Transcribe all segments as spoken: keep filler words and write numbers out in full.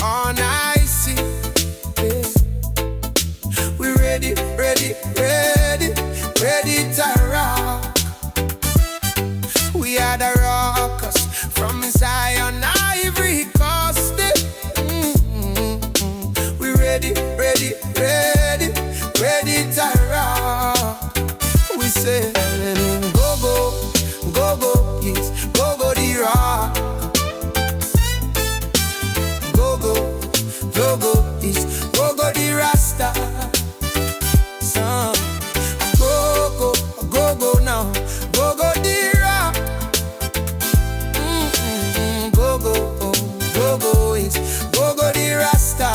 on I C. Yeah. We ready, ready, ready, ready to rock. We are the Rockers from Zion, Ivory Coast. Mm-hmm. We ready, ready, ready, ready to rock. We say, go go, go go, yes, go go the rock. Go go, go go, yes, go go the Rasta. Some go go, go go now, go go the rock. Mm-mm-mm. Go go, go go, it's go go the Rasta.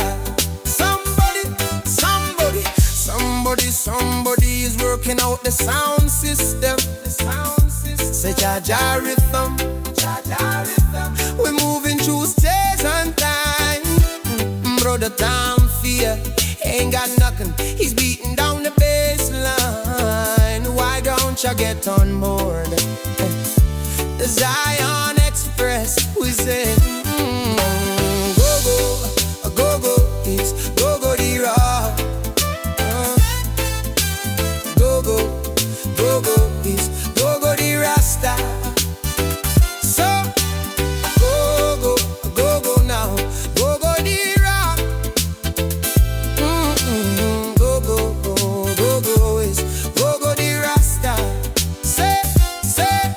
Somebody, somebody, somebody, somebody is working out the sound system. The sound system. Say Jah Jah rhythm, Jah Jah rhythm. We moving through stage and time. Mm, brother Tom Fear ain't got nothing. He's beating down the bass line. Why don't you get on board? The Zion Express, we say, mm, go go, go go, it's go go the rock. Uh, go go, go go, it's go go the Rasta. So, go go, go go now, go go the rock. Mm-mm. Go go, go go, is go go the Rasta. Say, say,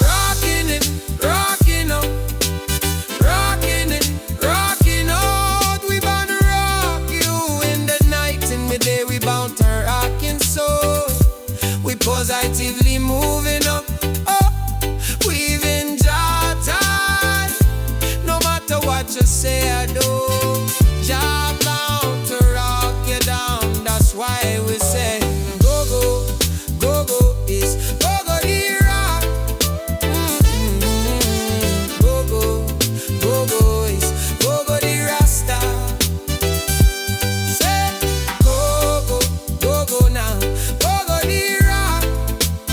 rocking it, rocking up, rocking it, rocking out. We bound to rock you in the night, in the day. We bound to rocking soul. We positively moving up. Oh, we even Jah tie. No matter what you say or do, Jah bound to rock you down. That's why we say, go go, go go, is go go the rock. Mm-hmm. Go go, go go, is go go the Rasta. Say, go go, go go now, go go the rock.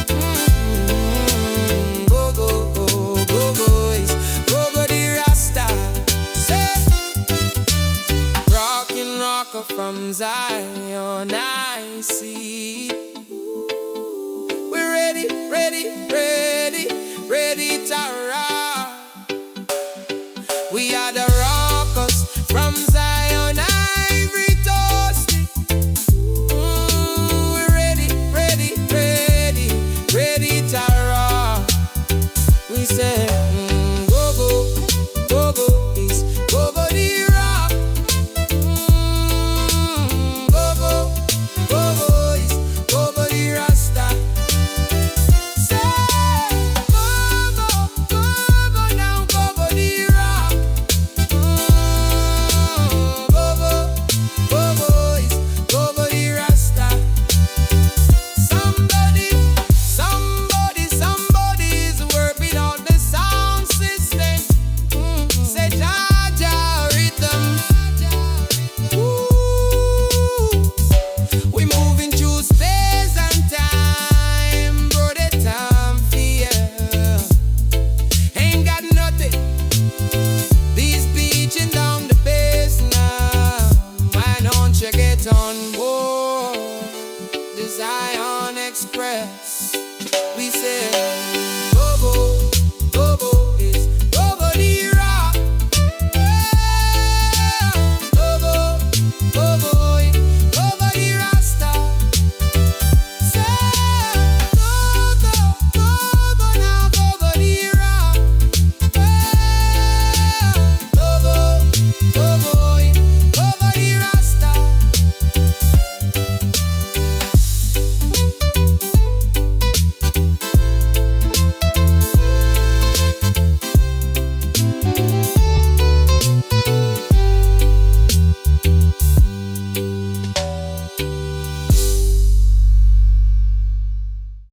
Mm-hmm. Go go, go go, is go go the Rasta. Say, rocking Rocker from Zion, I C. We ready, ready, ready, ready to rock.